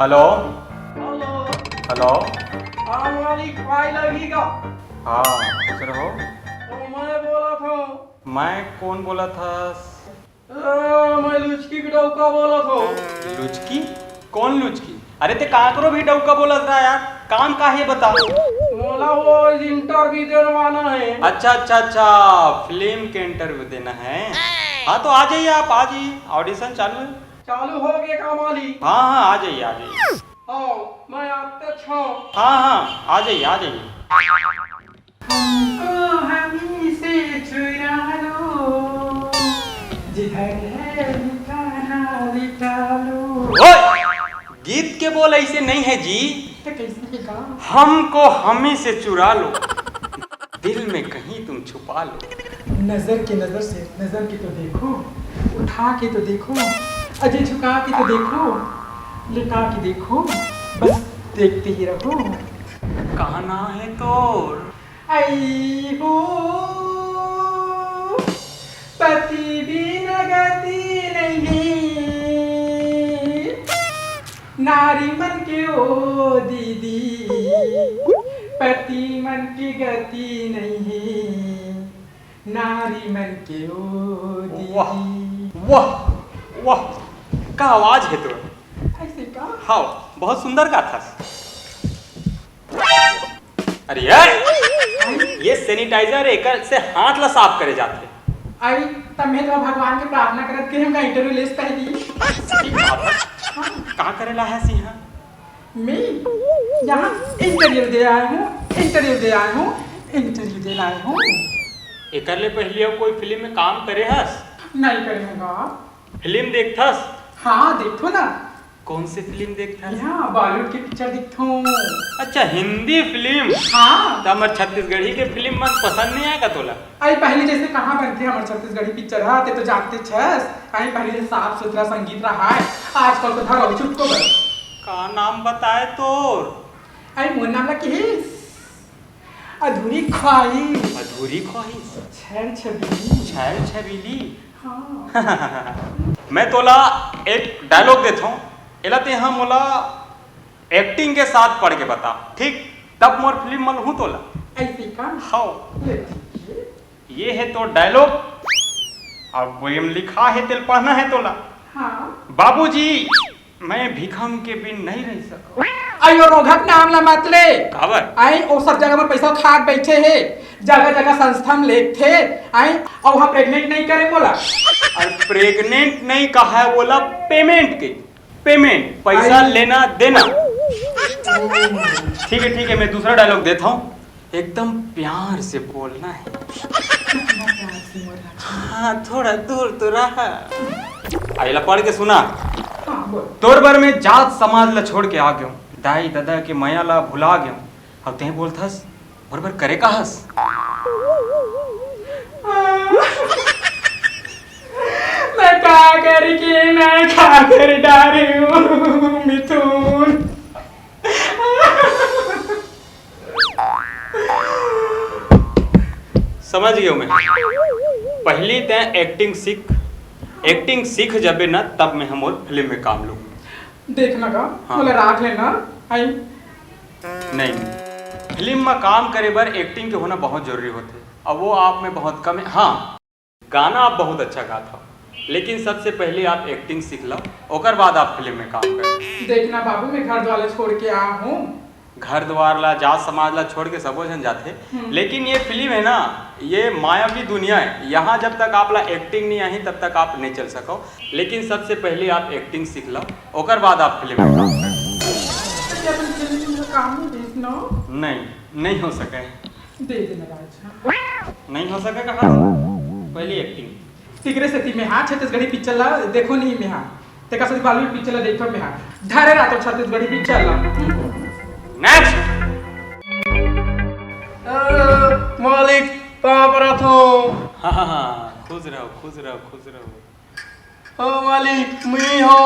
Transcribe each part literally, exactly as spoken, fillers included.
Hello. Hello. Hello. हाँ मालिक, पाई लगही का? हाँ, खुश रहो। तो मैं बोलत हँव। मैं कौन बोलत हस? अ, मैं लुचकी के डौका बोलत हँव। लुचकी? कौन लुचकी? अरे ते काकरो भी डौका बोलत रहा यार, काम का हे बता? मोला वो इंटरव्यू देवाना हे। अच्छा अच्छा अच्छा, फिल्म के इंटरव्यू देना है। हाँ तो आ जाइए आप, आ जाइए, ऑडिशन चालू है। चालू हो गए का मालिक? हाँ हाँ, आ जाइए, आ जाइए। आओ, मैं आपके छाँव। हाँ हाँ, आ जाइए, आ जाइए। हमको हमी से चुरा लो, जिधर है निशाना लिटा लो। ओए! गीत के बोल ऐसे नहीं है जी। तो कैसे है का? हमको हमी से चुरा लो, दिल में कहीं तुम छुपा लो। नजर के नजर से नजर के तो देखो, उठा के तो देखो, अजय झुका के तो देखो, लिटा के देखो, बस देखते ही रहो। कहाँ ना है तोर? आई हो, पति बिन गति नहीं, नारी मन के ओ दीदी, पति मन की गति नहीं, नारी मन के ओ दीदी। वाह, वाह, वाह, का आवाज है तो। ऐसे का? हाँ, बहुत सुंदर गाथस। अरे यार, ये सैनिटाइजर, एकर से हाथ ला साफ करे जाथे। आई, तब मैं तो भगवान के प्रार्थना करत के हमका इंटरव्यू लेस पहली। सही बात है। हाँ। का करे ला है सिंहा? मैं यहाँ इंटरव्यू दे आया हूँ, इंटरव्यू दे आया हूँ, इंटरव्यू दे आया हूँ। एकर ले पहले अउ कोई फिल्म में काम करे हस? नहीं करे हूँ। फिल्म देखथस? हाँ, देखो ना। कौन से फिल्म देखथस? यहाँ बॉलीवुड के पिक्चर देखथो। अच्छा, हिंदी फिल्म? हाँ। त हमर छत्तीसगढ़ी के फिल्म मन पसंद नहीं आय का तोला? अरे, पहले जैसे कहाँ बनथे हमर छत्तीसगढ़ी पिक्चर? हाँ, ते तो जानते छस। अरे, पहले जैसे साफ सुथरा संगीत रहा है, आजकल तो धरो चुटको बर। का नाम बताए तोर? अरे, मोर नाम ला किहिस? अधूरी ख्वाहिश। अधूरी ख्वाहिश? छैल छबीली। छैल छबीली? हाँ। मैं तोला एक डायलॉग देथों, एला तेहा मोला एक्टिंग के साथ पढ़ के बता, ठीक? तब मोर फिल्म मलहूँ तोला। ऐसे का? हाँ। ले ठीक है। ये है तो डायलॉग, अब वो एम लिखा है, तेल पढ़ना है तोला। हाँ। बाबूजी, मैं भिखम के बिन नहीं रह सकूं। अयो, रोघा के नाम ला मत ले। काबर? आई, ओ सब जगह में पैसा खा के बैठे हे, जगह जगह संस्था में लेथे, आई, अउ वहाँ प्रेग्नेंट नहीं करे बोला। अरे प्रेग्नेंट नहीं कहा है, बोला पेमेंट के, पेमेंट, पैसा आई। लेना देना। ठीक है, ठीक है, मैं दूसरा डायलॉग देता हूँ। एकदम प्यार से बोलना है। इतना प्यार से बोलना चाहिए। हाँ, थोड़ा दूर तो रहा। आ, एला पढ़ के सुना। हाँ, बोल। तोर बर मैं जात समाज ला छोड़ के आ गयो, दाई ददा के मया ला भुला गयो। अब तें बोलथस, मोर बर करे का हस? मैं का करी कि मैं का कर डारे हूँ, मिथुन। समझ गयो मैं। पहली तैं एक्टिंग सीख, एक्टिंग सीख जबे ना, तब मैं हमर फिल्म में काम लूँ। देखना का, हाँ। बोले राख लेना, आई। नहीं, फिल्म में काम करे बर एक्टिंग के होना बहुत जरूरी होथे, और वो आप में बहुत कम है। हाँ, गाना आप बहुत अच्छा गात हो, लेकिन सबसे पहले आप एक्टिंग सीख लो, ओकर बाद आप फिल्म में काम करो। देखना बाबू, मैं घर द्वार छोड़ के आ हूँ। घर द्वार ला, जात समाज ला छोड़ के सबो झन जाथे, हम्म। लेकिन ये फिल्म है ना, ये मायावी दुनिया है। यहाँ जब तक आप ला एक्टिंग नहीं आही, तब तक आप नहीं चल सको। लेकिन सबसे पहले आप एक्टिंग सीख लो, ओकर बाद आप फिल्म में काम करो। तो क्या अपन फिल्म में काम नहीं देखना? नहीं, नहीं हो सके। दे देना राजा। नहीं हो सके कहा? पहली एक्टिंग। तेकरे सेती में हा छत्तीसगढ़ी पिक्चर ला देखो नहीं में हा। तेकर सेती बॉलीवुड पिक्चर ला देखो में हा। धरे रहा तो छत्तीसगढ़ी पिक्चर ला। नेक्स्ट। अ, मालिक, पाँव परत हँव। हाँ, हाँ, हाँ, खुश रहो, खुश रहो, खुश रहो। ओ मालिक, मुई हो,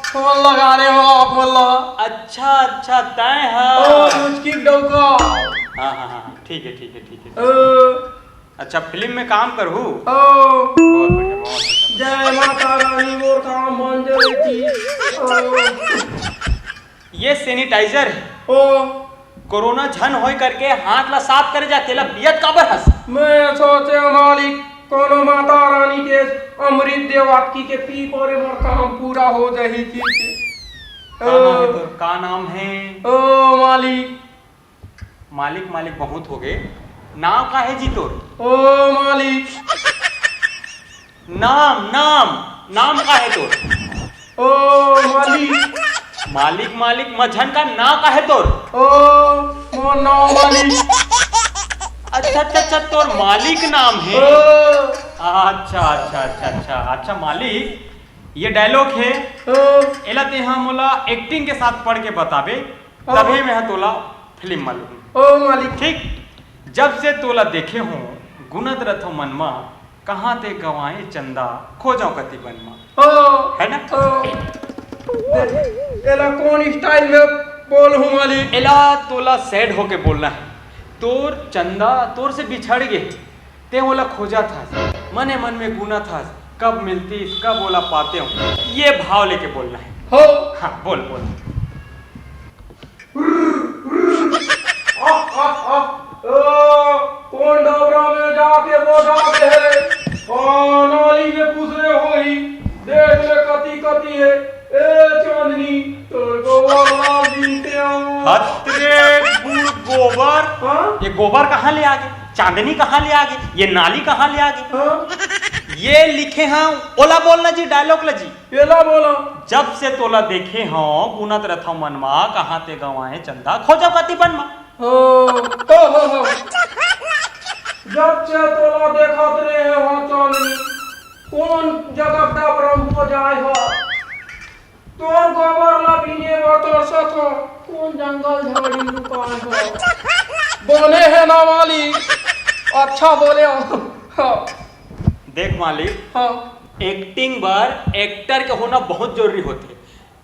फोन लगा रहे हो आप मोला। अच्छा, अच्छा, तय है। ओ, मुचकी डौका। हाँ, हाँ, हाँ, ठीक है, ठीक है, ठीक है। ओ। अच्छा, फिल्म में काम करहू? ओ। बहुत बढ़िया, बहुत बढ़िया। जय माता रानी, मोर काम बन जाए जी। ओ। ये sanitizer हे। ओ। कोरोना झन होय करके हाथ ला साफ करे जा, तेला पियत काबर हस? मैं सोचे मालिक, कोनो माता रानी के अमृत देवातकी के पी परे मोर काम पूरा हो जाही की के। का नाम हे ओ। तोर? का नाम हे? ओ मालिक। मालिक, मालिक बहुत हो गए। नाम का हे जी तोर? ओ मालिक। नाम, नाम, नाम का हे तोर? ओ मालिक। मालिक, मालिक, मझन का नाम का हे तोर? ओ, मोर नाम मालिक। अच्छा, अच्छा, अच्छा, तोर मालिक नाम हे। ओ। अच्छा, अच्छा, अच्छा, अच्छा, अच्छा, मालिक, ये dialogue हे। ओ। एला तेहा मोला acting के साथ पढ़ के बताबे, ओ। तभे मैं ह तोला फिल्म म लूहूं। ओ मालिक। ठीक, जब से तोला देखे हों, गुनत रथों मन म, कहाँ ते गंवाए चंदा, खोजों कति बन म। ओ, हे ना? ओ, दे, एला कौन style में बोलहूं मालिक? एला तोला sad होके बोलना हे। तोर चंदा तोर से बिछड़ गे, ते ओला खोजत हस, मने मन में गुनत हस, कब मिलतीस, कब ओला पातेंव, ये भाव लेके बोलना हे। हो। हाँ, बोल, बोल। ओ, कोन डबरा में जाके बोझा के हे? ओ, नाली में खुसरे होही, देख ले कति कति हे। ए चांदनी, तोर गोबर ला बीनते हंव। हत रे बुढ़ गोबर। हाँ? ये गोबर कहाँ ले आगे? चांदनी कहाँ ले आगे? ये नाली कहाँ ले आगे? हाँ? ये लिखे हंव, ओला बोलना जी, dialogue ला जी। एला बोला। जब से तोला देखे हंव, गुनत रथंव मन मा, कहाँ ते गंवाए चंदा, खोजों कति बन मा। हो, हो, हो, हो। जब से तोला देखत रहे हंव चांदनी, कोन जगह डबरा म जाए हंव? तोर गोबर ला बीने बर तरसत हंव, कोन जंगल झाड़ी लुकाए हंव? बने हे ना मालिक, अच्छा बोले हंव। हाँ। देख मालिक, हाँ। Acting बर actor के होना बहुत जरूरी होथे।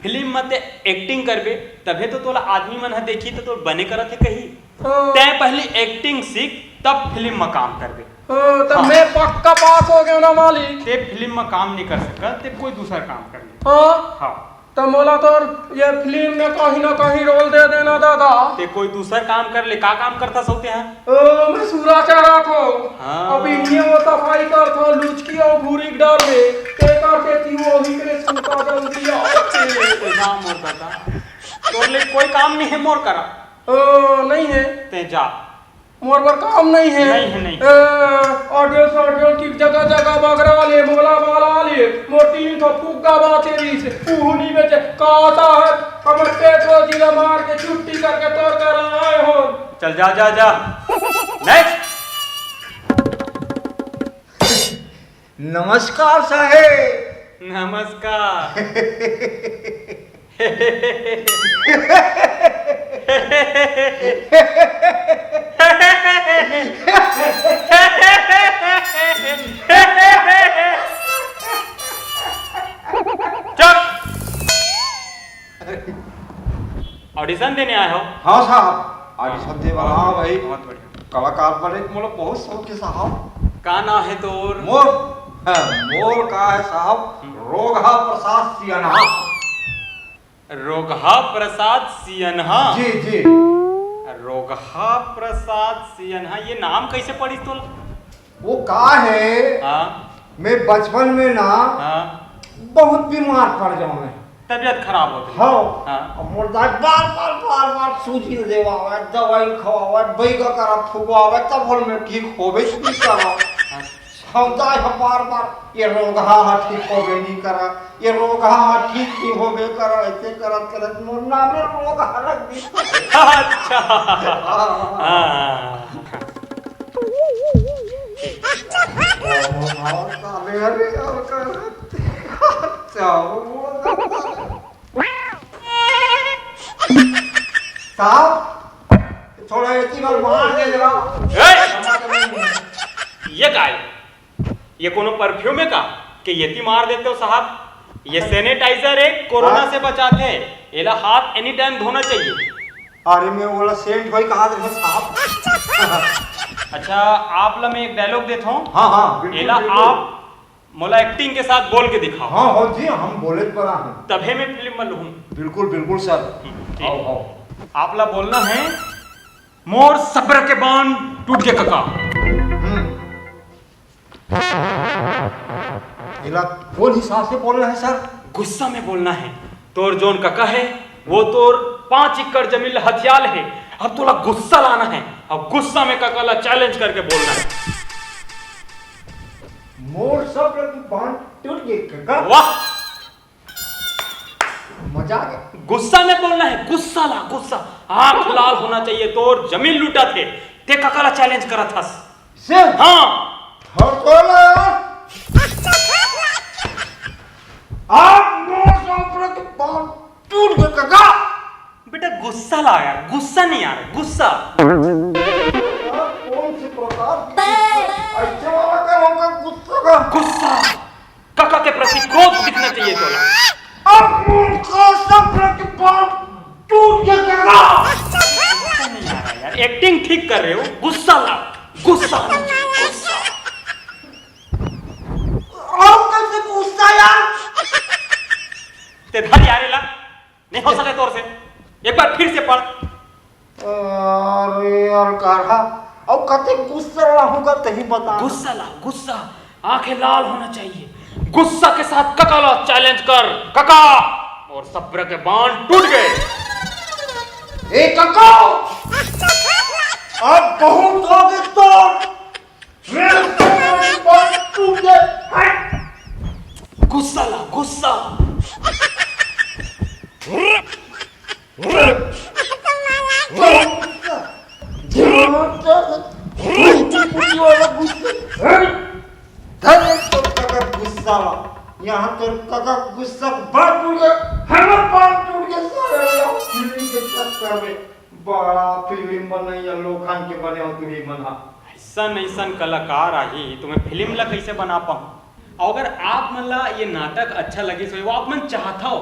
फिल्म म ते acting करबे, तभे तो तोला आदमी मन ह देखही, तो तोर बने करत हे कही। हाँ। तैं पहली acting सीख, तब फिल्म म काम करबे। हाँ, तो हाँ। मैं पक्का पास हो गया ना मालिक। ते फिल्म म काम नहीं कर सकत, ते कोई दूसर काम कर ले। हाँ। हाँ। तो मोला तो ये फिल्म में कहीं ना कहीं role दे देना दादा। ते कोई दूसर काम कर ले, का काम करथस ओ तेहा? ओ, मैं सूरा चराथंव। हाँ। अब इन्हें वो सफाई करथंव, लुचकी अउ भूरी के डर में। ते करके कि वो ही करे सूता जल्दी आ। ए, ए, जा मोर दादा। तोर ले कोई काम नहीं हे मोर करा। ओ, नहीं हे। ते जा। मोर बर काम नहीं हे। नहीं हे, नहीं। ए, audience, audience की जगह जगह बगरा ले, मोला बाला ले, मोर तीन ठो फुग्गा बाचे रहिस, उहू नहीं बेचे। का होता है? हमर पेट रोजी ला मार के छुट्टी करके तोर करा आए हंव। चल जा, जा, जा। Next। नमस्कार साहेब। नमस्कार। चुप। Audition देने आए हो? हाँ साहब, audition दे बर। हाँ भाई। बहुत बढ़िया। कलाकार बने के मोला बहुत शौक हे साहब। का नाम हे तोर? मोर? हाँ, मोर का हे साहब? हम्म। रोगहा प्रसाद सियनहा। रोगहा प्रसाद सियनहा? जी, जी। रोगहा प्रसाद सियनहा, ये नाम कैसे पड़िस तोला? वो का हे, हाँ। मैं बचपन में ना हाँ। बहुत बीमार पड़ जाऊं मैं। तबीयत खराब होत रही। हाँ। हाँ। अब मोर दाई बार, बार, बार, बार सूजी देवावे, दवाई खवावे, बैगा करा फुगवावे, तब होल मैं ठीक होबे नहीं करा। हाँ। हम दाई हम बार, बार, ये रोगहा हा ठीक होबे नहीं करा, ये रोगहा हा ठीक नहीं होबे करा, ऐसे करत, करत मोर नाम में रोगहा रख दी। अच्छा। हाँ। हाँ। साहब, थोड़ा एती बार मार दे जरा। ए! ये का हे? ये कोनो perfume हे का कि एती मार देते हो साहब? ये sanitizer हे, कोरोना हाँ। से बचाथे। एला हाथ any time धोना चाहिए। अरे, मैं ओला scent होई कहा दे साहब। अच्छा, आप ला मैं एक dialogue देता हूँ। हाँ, हाँ, बिल्कुल, एला बिल्कुल। आप मोला acting के साथ बोल के दिखाओ। हाँ, हो जी, हम बोले परा हूँ। तभे मैं फिल्म में लूहूँ। बिल्कुल, बिल्कुल सर। आओ, आओ। आपला बोलना है, मोर सब्र के बांध टूट गे कका। हम्म। एला कोन हिसाब से बोलना है सर? गुस्सा में बोलना है। तोर जोन कका है, वो तोर पांच एकड़ जमीन ला हथियाल है। अब तोला गुस्सा लाना है। अब गुस्सा में कका ला चैलेंज करके बोलना है। मोर सब्र के बांध टूट गे कका। वाह! मजा आ गया। गुस्सा में बोलना है, गुस्सा ला, गुस्सा। आंख लाल होना चाहिए, तोर जमीन लूटत हे, ते कका ला चैलेंज करत हस। से? हाँ। थोड़ा यार। आप मोर सब्र के बांध टूट गे कका। बेटा गुस्सा ला यार, गुस्सा नहीं आ रहा, गुस्सा। यार, कौन से प्रकार की गुस्सा? ऐसे वाला का होगा गुस्सा का? गुस्सा। कका के प्रति क्रोध दिखना चाहिए तोला। अब उनका सब्र के बांध टूट गे कका। गुस्सा नहीं आ रहा यार, एक्टिंग ठीक कर रहे हो, गुस्सा ला, गुस्सा, गुस्सा। अब कैसे गुस्सा यार? ते धर यार एला। नहीं हो सके तोर से। एक बार फिर से पढ़। अरे यार, काढ़ा। अउ कते गुस्सा ला होगा, तही बता। गुस्सा ला, गुस्सा। आंखें लाल होना चाहिए। गुस्सा के साथ कका ला चैलेंज कर। कका, मोर सब्र के बांध टूट गे। ए कका, अब बहुत हो गे तोर। मेरे सब्र के बांध टूट गे। हट। गुस्सा ला, गुस्सा। धर एक तो कका गुस्सा ला। यहाँ तो कका गुस्सा बांध टूट गे, हमर बांध टूट गे, सारे लोग फिल्म के चक्कर में। बड़ा फिल्म बनैया लोखन के बने हो तुही मन हा। ऐसन ऐसन कलाकार आही, तुम्हें फिल्म ला कैसे बना पाहूं? अउ अगर आप मन ला ये नाटक अच्छा लगिस होही, वो आप मन चाहत हो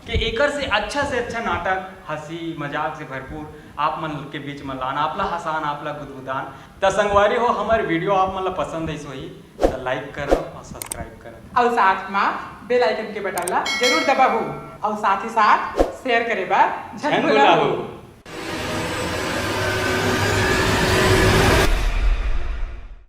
कि एकर से अच्छा से अच्छा नाटक, हंसी मजाक से भरपूर, आप मन के बीच में लान, आप ला हंसान, आप ला गुदगुदान, त संगवारी हो, हमर वीडियो आप मन ला पसंद आइस होही, त लाइक करो अउ सब्सक्राइब करो। अउ साथ मा बेल आइकन के बटन ला जरूर दबाहू, अउ साथ ही साथ शेयर करे बर झन झन भुलाहू। भुलाहू।